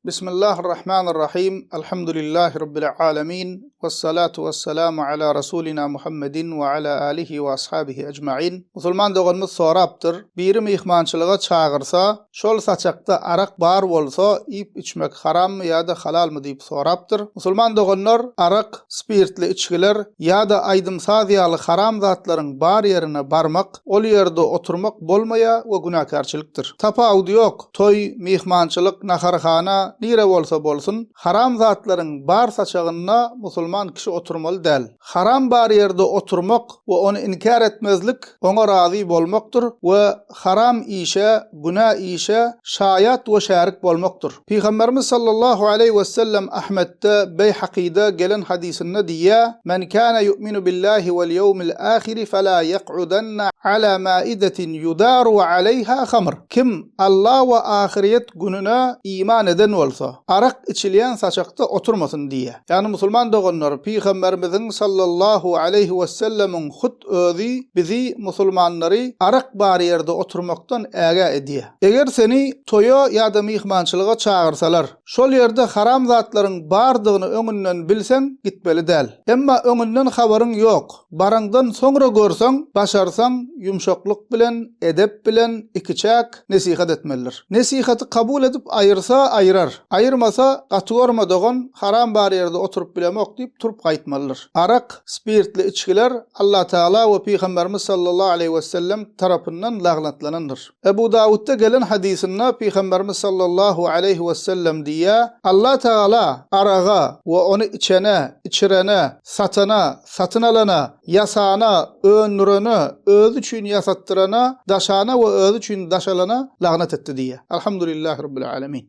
Bismillahirrahmanirrahim. Elhamdülillahi Rabbil alemin. Vessalatu vesselamu ala Rasulina Muhammedin we ala alihi we ashabihi ecmain. Musulman doganymyz sorapdyr, biri myhmançylyga çagyrsa, şol saçakda arak bar bolsa, iýip-içmek harammy ýa-da halalmy diýip sorapdyr. Musulman doganlar, arak, spirtli içgiler ýa-da aýdym-saz ýaly haram zatlaryň bar ýerine barmak, ol ýerde oturmak bolmaýar we günäkärçilikdir. Tapawudy ýok, toý, myhmançylyk, naharhana, nire bolsa bolsun, haram zatlaryň bar saçagynda musulman kişi oturmaly däl. Haram bar ýerde oturmak we ony inkär etmezlik oňa razy bolmakdyr we haram işe, günä işe şaýat we şärik bolmakdyr. Pygamberimiz sallallahu aleýhi wesellem Ahmetde, Beýhakyda gelen hadysynda diýýär, Men kana yu'minu billahi wal ýewmil ahiri fela ýek'udanna ala maidetin yudaru aleýha hamr. Kim Alla we ahyrýet gününe iman eden bolsa, arak içilýän saçakda oturmasyn diýýär. Ýagny musulman doganlar, Pygamberimiziň sallallahu aleýhi wesellemiň hut özi bizi musulmanlary arak bar ýerde oturmakdan ägä edýär. Eger seni toýa ýa-da myhmançylyga çagyrsalar, şol ýerde haram zatlaryň bardygyny öňünden bilseň, gitmeli däl. Emma öňünden habaryň ýok, baraňdan soňra görseň, başarsaň, ýumşaklyk bilen, edep bilen, ikiçäk nesihat etmelidir. Nesihaty kabul edip aýyrsa, aýyrar. Aýyrmasa, gaty görme dogan, haram bar ýerde oturyp bilemok diýip turup gaýtmalydyr. Arak, spirtli içgiler Allatagala we Pygamberimiz sallallahu aleýhi wesellem tarapyndan lagnatlanandyr. Ebu Dawutda gelen hadysynda Pygamberimiz sallallahu aleýhi wesellem diýýär, Allatagala araga we ony içene, içirene, satana, satyn alana, ýasana, öndürene, özi üçin ýasatdyrana, daşana we özi üçin daşalana lagnat etdi diýýär. Alhamdulillahi Rabbil alemin.